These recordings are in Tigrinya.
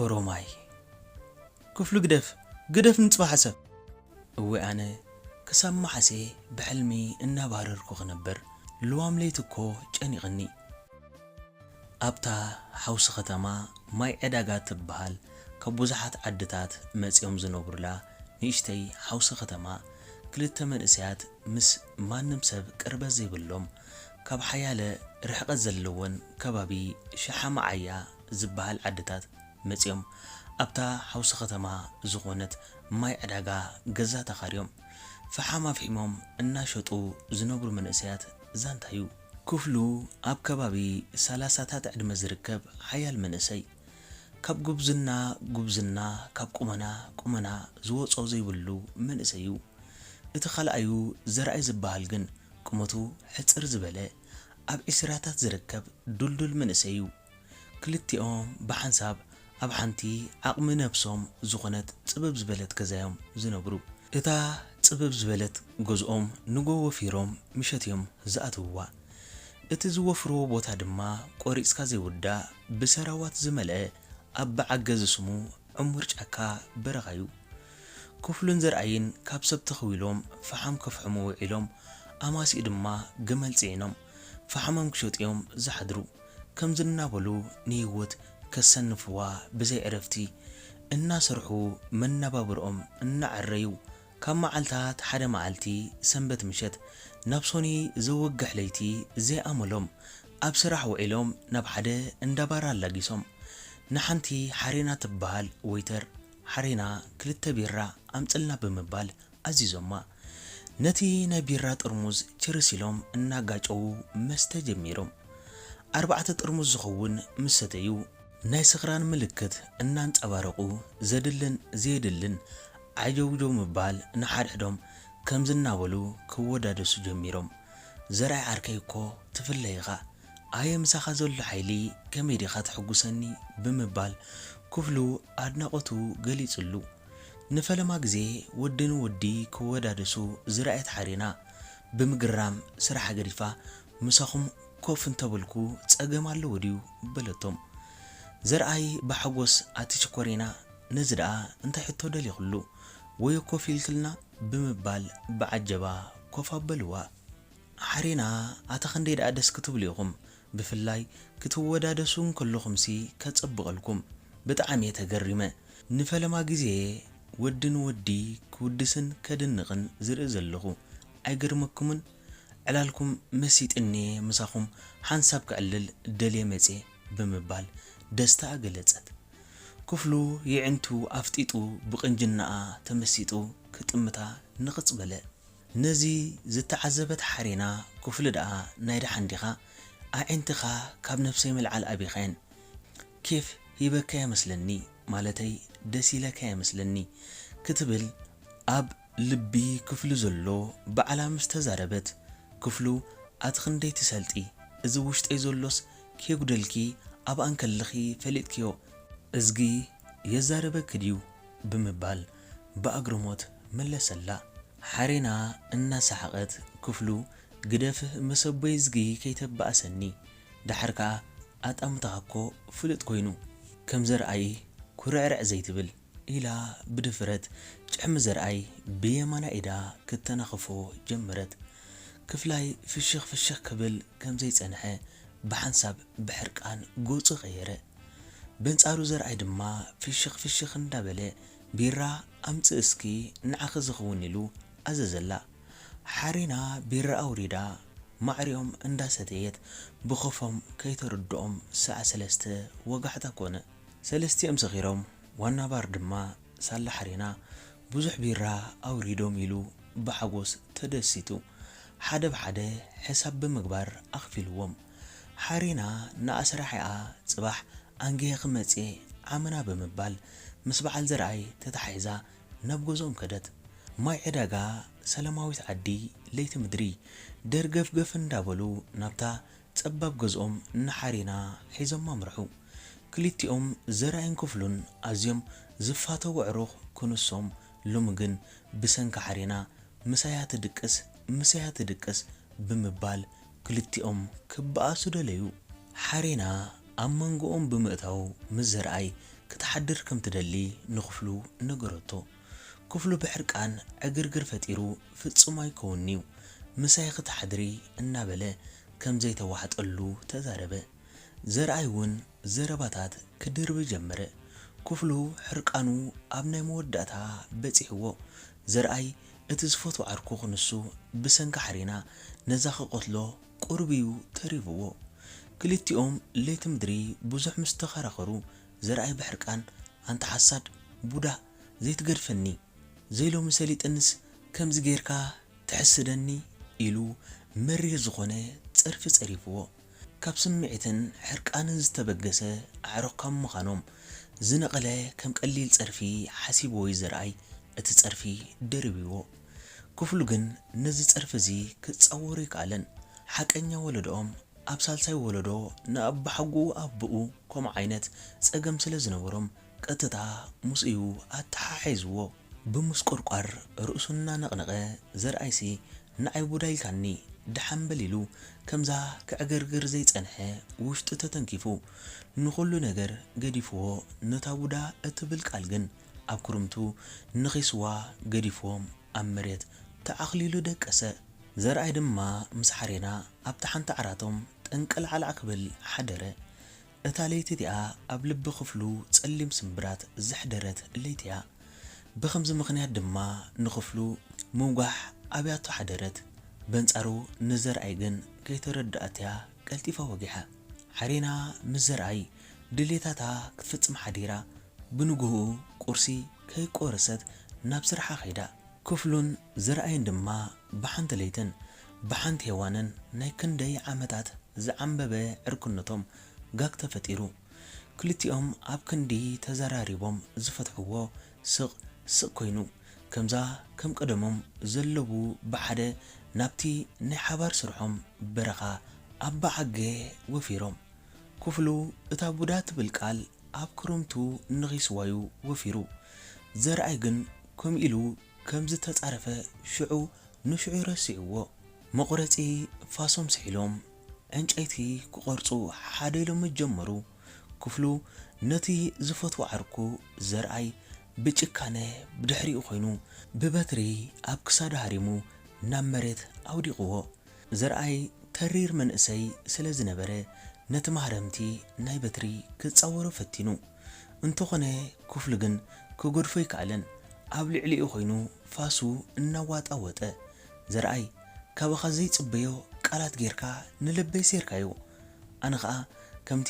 ኦሮማይ። ክፍሉ ግደፍ፣ ግደፍ ንጽባሕ ሰብ። እወ ኣነ ክሳብ መዓስ እየ ብሕልሚ እናባረርኩ ክነብር? ልዋም ለይቲ እኮ ጨኒቕኒ። ኣብታ ሓውሲ ከተማ ማይ ዕዳጋ ትበሃል ካብ ብዙሓት ዓድታት መጺኦም ዝነብሩላ ንእሽተይ ሓውሲ ከተማ ክልተ መንእሰያት ምስ ማንም ሰብ ቅርበት ዘይብሎም ካብ ሓያለ ርሕቐት ዘለወን ከባቢ ሸሓ መዓያ ዝበሃል ዓድታት መጺኦም ኣብታ ሓውሲ ከተማ ዝኾነት ማይ ዕዳጋ ገዛ ተኻርዮም ፈሓም ኣፍሒሞም እናሸጡ ዝነብሩ መንእሰያት ዛንታ እዩ። ክፍሉ ኣብ ከባቢ ሰላሳታት ዕድመ ዝርከብ ሓያል መንእሰይ፣ ካብ ጉብዝና ጉብዝና፣ ካብ ቁመና ቁመና ዝወጾ ዘይብሉ መንእሰይ እዩ። እቲ ካልኣዩ ዘርኣይ ዝበሃል ግን ቁመቱ ሕጽር ዝበለ፣ ኣብ ዒስራታት ዝርከብ ዱልዱል መንእሰይ እዩ። ክልቲኦም ብሓንሳብ ኣብ ሓንቲ ዓቕሚ ነብሶም ዝኾነት ጽብብ ዝበለት ገዛ'ዮም ዝነብሩ። እታ ጽብብ ዝበለት ገዝኦም ንጎ ወፊሮም ምሸት እዮም ዝኣትውዋ። እቲ ዝወፍርዎ ቦታ ድማ ቆሪጽካ ዘይውዳእ ብሰራዋት ዝመልአ ኣብ በዓገ ዝስሙ ዕሙር ጫካ በረኻ'ዩ። ክፍሉን ዘርኣይን ካብ ሰብ ተኸዊሎም ፈሓም ከፍሕሙ ውዒሎም ኣማሲኡ ድማ ገመል ጽዒኖም ፈሓሞም ክሸጡ እዮም ዝሓድሩ። ከምዚ እናበሉ ንህይወት ከሰንፍዋ ብዘይ ዕረፍቲ እናሰርሑ መነባብርኦም እናዐረዩ ካብ መዓልታት ሓደ መዓልቲ ሰንበት ምሸት ናብ ሶኒ ዘወግሕ ለይቲ ዘይኣመሎም ኣብ ስራሕ ውዒሎም ናብ ሓደ እንዳ ባር ኣላጊሶም ንሓንቲ ሓሬና ትበሃል ወይተር ሓሬና ክልተ ቢራ ኣምጽልና ብምባል ኣዚዞማ። ነቲ ናይ ቢራ ጥርሙዝ ችርስ ኢሎም እናጋጨዉ መስተ ጀሚሮም። ኣርባዕተ ጥርሙዝ ዝኸውን ምስ ሰተዩ ናይ ስኽራን ምልክት እናንጸባረቑ ዘድልን ዘየድልን ዓጀውጀው ምባል ንሓድሕዶም ከምዚ እናበሉ ክወዳደሱ ጀሚሮም። ዘርኣይ ዓርከይ እኮ ትፍለ ኢኻ። ኣየ ምሳኻ ዘሎ ሓይሊ ከመይ ዲኻ ተሐጉሰኒ ብምባል ክፍሉ ኣድናቖቱ ገሊጹሉ። ንፈለማ ግዜ ወዲ ንወዲ ክወዳደሱ ዝረኣየት ሓሬና ብምግራም ስራሓ ገዲፋ ምሳኹም ኮፍ እንተበልኩ ጸገም ኣለዎ ድዩ በለቶም። ዘርኣይ ብሓጎስ ኣቲ ሽኮሪና ነዚ ደኣ እንታይ ሕቶ ደሊኹሉ ወዮ ኮፍ ኢልክልና ብምባል ብዓጀባ ኮፍ ኣበልዋ። ሓሬና ኣታ ክንደይ ደኣ ደስ ክትብሉ ኢኹም ብፍላይ ክትወዳደሱ እንከለኹምሲ ከጸብቐልኩም ብጣዕሚ እየ ተገሪመ ንፈለማ ግዜ ወዲ ንወዲ ክውድስን ከድንቕን ዝርኢ ዘለኹ ኣይገርመኩምን ዕላልኩም መሲጥኒ ምሳኹም ሓንሳብ ክዕልል ደልየ መጽየ ብምባል ደስታኣ ገለጸት። ክፍሉ የዒንቱ ኣፍጢጡ ብቕንጅናኣ ተመሲጡ ክጥምታ ንቕጽ በለ። ነዚ ዝተዓዘበት ሓሬና ክፍሉ ደኣ ናይ ደሓን ዲኻ ኣዒንትኻ ካብ ነብሰይ ምልዓል ኣቢኻየን ኬፍ ሂበካያ መስለኒ ማለተይ ደስ ኢለካያ መስለኒ ክትብል ኣብ ልቢ ክፍሉ ዘሎ ባዕላ ምስ ተዛረበት ክፍሉ ኣቲ ክንደይ ትሰልጢ እዚ ውሽጠይ ዘሎስ ከየጉደልኪ ኣብኣ እንከለኺ ፈሊጥክዮ እዝጊ የዛርበኪ ድዩ ብምባል ብኣግርሞት መለሰላ። ሓሬና እናሰሓቐት ክፍሉ ግደፍ መሰቦይ እዝጊ ከይተባእሰኒ ደሓር ከኣ ኣጣምታኻ እኮ ፍሉጥ ኮይኑ ከም ዘርኣይ ኩርዕርዕ ዘይትብል ኢላ ብድፍረት ጭሕሚ ዘርኣይ ብየማናይ ኢዳ ክተናኽፎ ጀመረት። ክፍላይ ፍሽኽ ፍሽኽ ክብል ከም ዘይጸንሐ ብሓንሳብ ብሕርቃን ገጹ ቀየረ። በንጻሩ ዘርኣይ ድማ ፍሽኽ ፍሽኽ እንዳበለ ቢራ ኣምጽእ እስኪ ንዓኺ ዝኸውን ኢሉ ኣዘዘላ። ሓሬና ቢራ ኣውሪዳ ማዕሪኦም እንዳሰተየት ብኸፎም ከይተረድኦም ሰዓ ሰለስተ ወጋሕታ ኮነ። ሰለስቲኦም ሰኺሮም ዋና ባር ድማ ሳላ ሓሬና ብዙሕ ቢራ ኣውሪዶም ኢሉ ብሓጎስ ተደሲቱ ሓደ ብሓደ ሕሳብ ብምግባር ኣኽፊልዎም። ሓሬና ንኣስራሒኣ ጽባሕ ኣንጊሀ ክመጽእ ዓመና ብምባል ምስ በዓል ዘርኣይ ተታሒዛ ናብ ገዝኦም ከደት። ማይ ዕዳጋ ሰላማዊት ዓዲ ለይቲ ምድሪ ደርገፍገፍ እንዳበሉ ናብታ ጸባብ ገዝኦም ንሓሬና ሒዞማ ኣምርሑ። ክልቲኦም ዘርኣይን ክፍሉን ኣዝዮም ዝፋተዉ ኣዕሩኽ ክንሶም ሎሚ ግን ብሰንኪ ሓሬና ምሳያ ትድቅስ ምሳያ ትድቅስ ብምባል ክልቲኦም ክበኣሱ ደለዩ። ሓሬና ኣብ መንጎኦም ብምእታው ምስ ዘርኣይ ክትሓድር ከም ትደሊ ንክፍሉ ነገረቶ። ክፍሉ ብሕርቃን ዕግርግር ፈጢሩ፣ "ፍጹም ኣይከውንን'ዩ፣ ምሳይ ክትሓድሪ?" እናበለ ከም ዘይተዋሕጠሉ ተዛረበ። ዘርኣይ እውን ዘረባታት ክድርቢ ጀመረ። ክፍሉ ሕርቃኑ ኣብ ናይ መወዳእታ በጺሕዎ። ዘርኣይ እቲ ዝፈትዎ ዓርኩ ክንሱ ብሰንኪ ሓሬና ነዛ ክቐትሎ ቁሩብ እዩ ተሪፍዎ። ክልቲኦም ለይቲ ምድሪ ብዙሕ ምስ ተኸራኸሩ፣ ዘርኣይ ብሕርቃን፣ "ኣንታ ሓሳድ ቡዳ፣ ዘይትገድፈኒ፣ ዘይሎሚ ሰሊጥንስ ከምዚ ጌርካ ትሕስደኒ?" ኢሉ መሪር ዝኾነ ጸርፊ ጸሪፍዎ። ካብ ስምዒትን ሕርቃንን ዝተበገሰ ኣዕሩኽ ካብ ምዃኖም ዝነቐለ ከም ቀሊል ጸርፊ ሓሲብዎ እዩ ዘርኣይ እቲ ጸርፊ ደርቢዎ። ክፍሉ ግን ነዚ ጸርፊ እዚ ክጻወሮ ኣይከኣለን። ሓቀኛ ወለዶኦም ኣብ ሳልሳይ ወለዶ ንኣባሓጎኡ ኣቦኡ ከምኡ ዓይነት ጸገም ስለ ዝነበሮም ቀጥታ ምስኡ እዩ ኣተሓሒዝዎ። ብምስቁርቋር ርእሱ እናነቕነቐ፣ "ዘርኣይሲ ንዓይ ቡዳ ኢልካኒ፣ ደሓን በል" ኢሉ ከምዛ ክዕገርግር ዘይጸንሐ ውሽጡ ተተንኪፉ ንኹሉ ነገር ገዲፍዎ። ነታ ቡዳ እትብል ቃል ግን ኣብ ክርምቱ ንኺስዋ ገዲፍዎም ኣብ መሬት ተዓኽሊሉ ደቀሰ። ዘርኣይ ድማ ምስ ሓሬና ኣብታ ሓንቲ ዓራቶም ጠንቀልዓላዕ ክብል ሓደረ። እታ ለይቲ እቲኣ ኣብ ልቢ ክፍሉ ጸሊም ስምብራት ዘሕደረት ለይቲ እያ። ብኸምዚ ምኽንያት ድማ ንኽፍሉ ምውጋሕ ኣብያቶ ሓደረት። በንጻሩ ንዘርኣይ ግን ከይተረድኣት እያ ቀልጢፋ ወጊሓ። ሓሬና ምስ ዘርኣይ ድሌታታ ክትፍጽም ሓዲራ፣ ብንግሆኡ ቁርሲ ከይቆረሰት ናብ ስርሓ ከይዳ። ክፍሉን ዘርኣይን ድማ ብሓንቲ ለይትን ብሓንቲ ሄዋንን ናይ ክንደይ ዓመታት ዝዓምበበ ዕርክነቶም ጋግ ተፈጢሩ። ክልቲኦም ኣብ ክንዲ ተዘራሪቦም ዝፈትሕዎ ስቕ ስቕ ኮይኑ፣ ከምዛ ከም ቀደሞም ዘለዉ ብሓደ ናብቲ ናይ ሓባር ስርሖም በረኻ ኣባዓገ ወፊሮም። ክፍሉ እታ ቡዳ ትብል ቃል ኣብ ክርምቱ ንኺስዋዩ ወፊሩ። ዘርኣይ ግን ከምኡ ኢሉ ከም ዝተጻረፈ ሽዑ ንሽዑ ረሲዕዎ። መቑረጺ ፋሶም ስሒሎም ዕንጨይቲ ክቖርጹ ሓደ ኢሎም ምስ ጀመሩ፣ ክፍሉ ነቲ ዝፈትዎ ዓርኩ ዘርኣይ ብጭካነ ብድሕሪኡ ኮይኑ ብበትሪ ኣብ ክሳዱ ሃሪሙ ናብ መሬት ኣውዲቕዎ። ዘርኣይ ተሪር መንእሰይ ስለ ዝነበረ ነቲ ማህረምቲ ናይ በትሪ ክጻወሮ ፈቲኑ። እንተኾነ ክፍሉ ግን ክገድፎ ኣይከኣለን። ኣብ ልዕሊኡ ኮይኑ ፋሱ እናዋጣወጠ፣ "ዘርኣይ፣ ካባኻ ዘይጽበዮ ቃላት ጌርካ ንልበይ ሴርካዮ። ኣነ ኸኣ ከምቲ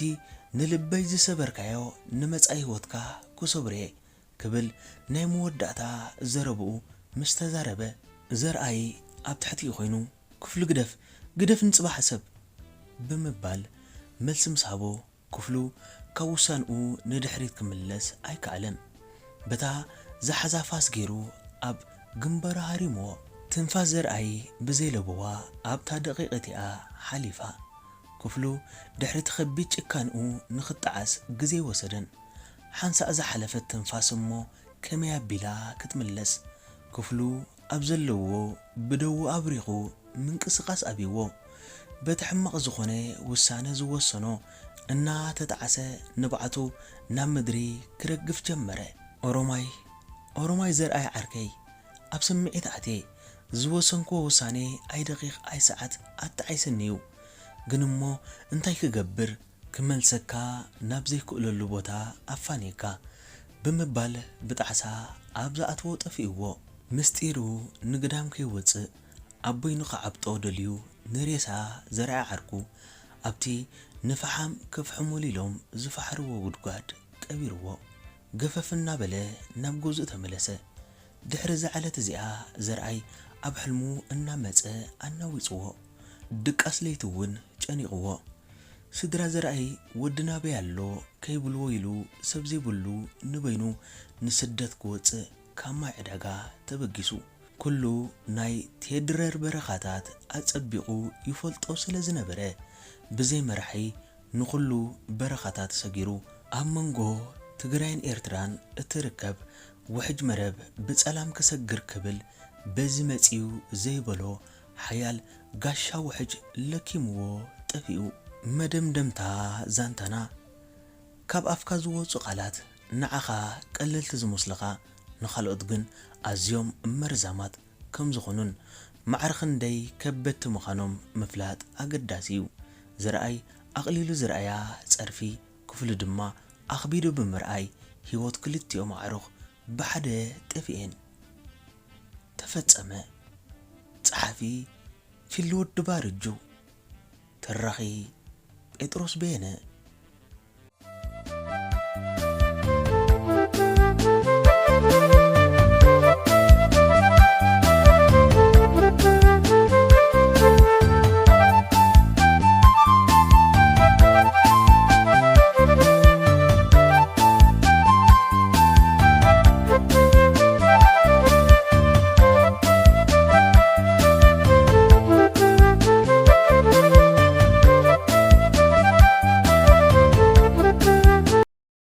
ንልበይ ዝሰበርካዮ ንመጻኢ ህይወትካ ክሰብሮ'የ" ክብል ናይ መወዳእታ ዘረብኡ ምስ ተዛረበ፣ ዘርኣይ ኣብ ትሕቲኡ ኮይኑ፣ "ክፍሉ ግደፍ፣ ግደፍ ንጽባሕ ሕሰብ" ብምባል መልሲ ምስ ሃቦ፣ ክፍሉ ካብ ውሳንኡ ንድሕሪት ክምለስ ኣይከኣለን። በታ ዝሓዛ ፋስ ገይሩ ኣብ ግንባሩ ሃሪምዎ። ትንፋስ ዘርኣይ ብዘይ ለበዋ ኣብታ ደቂቕ እቲኣ ሓሊፋ። ክፍሉ ድሕሪ እቲ ከቢድ ጭካንኡ ንኽጠዓስ ግዜ ኣይወሰደን። ሓንሳእ ዝሓለፈት ትንፋስ እሞ ከመይ ኣቢላ ክትምለስ? ክፍሉ ኣብ ዘለዎ ብደዉ ኣብሪኹ ምንቅስቓስ ኣብይዎ። በቲ ሕማቕ ዝኾነ ውሳነ ዝወሰኖ እናተጣዕሰ ንብዓቱ ናብ ምድሪ ክረግፍ ጀመረ። ኦሮማይ፣ ኦሮማይ ዘርኣይ ዓርከይ፣ ኣብ ስምዒት ኣትየ ዝወሰንክዎ ውሳነ ኣይደቂቕ ኣይሰዓት ኣጣዒስኒ እዩ። ግን እሞ እንታይ ክገብር? ክመልሰካ ናብ ዘይክእለሉ ቦታ ኣፋንየካ ብምባል ብጣዕሳ ኣብ ዝኣተዎ ጠፊእዎ። ምስጢሩ ንግዳም ከይወጽእ ኣብ በይኑ ክዓብጦ ደልዩ ንሬሳ ዘርኣይ ዓርኩ ኣብቲ ንፈሓም ከፍሕሙሉ ኢሎም ዝፈሓርዎ ጉድጓድ ቀቢርዎ። ገፈፍ እናበለ ናብ ገዝኡ ተመለሰ። ድሕሪ እዛ ዕለት እዚኣ ዘርኣይ ኣብ ሕልሙ እናመጸ ኣናዊጽዎ። ድቃስ ለይቲ እውን ጨኒቕዎ። ስድራ ዘርኣይ ወዲ ናበይ ኣሎ ከይብልዎ ኢሉ ሰብ ዘይብሉ ንበይኑ ንስደት ክወጽእ ካብ ማይ ዕዳጋ ተበጊሱ። ኩሉ ናይ ቴድረር በረኻታት ኣጸቢቑ ይፈልጦ ስለ ዝነበረ ብዘይ መራሒ ንኹሉ በረኻታት ሰጊሩ ኣብ መንጎ ትግራይን ኤርትራን እትርከብ ውሕጅ መረብ ብጸላም ክሰግር ክብል በዚ መጺኡ ዘይበሎ ሓያል ጋሻ ውሕጅ ለኪምዎ ጠፊኡ። መደምደምታ ዛንታና፣ ካብ ኣፍካ ዝወጹ ቃላት ንዓኻ ቀለልቲ ዝመስሉኻ ንኻልኦት ግን ኣዝዮም መርዛማት ከም ዝኾኑን ማዕረ ክንደይ ከበድቲ ምዃኖም ምፍላጥ ኣገዳሲ እዩ። ዝረኣይ ኣቕሊሉ ዝረኣያ ጸርፊ፣ ክፍሉ ድማ ኣኽቢዱ ብምርኣይ ህይወት ክልቲኦም ኣዕሩኽ ብሓደ ጠፊኤን። ተፈጸመ። ጸሓፊ ፊልድ ወዲ ባርጁ። ተራኺ ጴጥሮስ በየነ።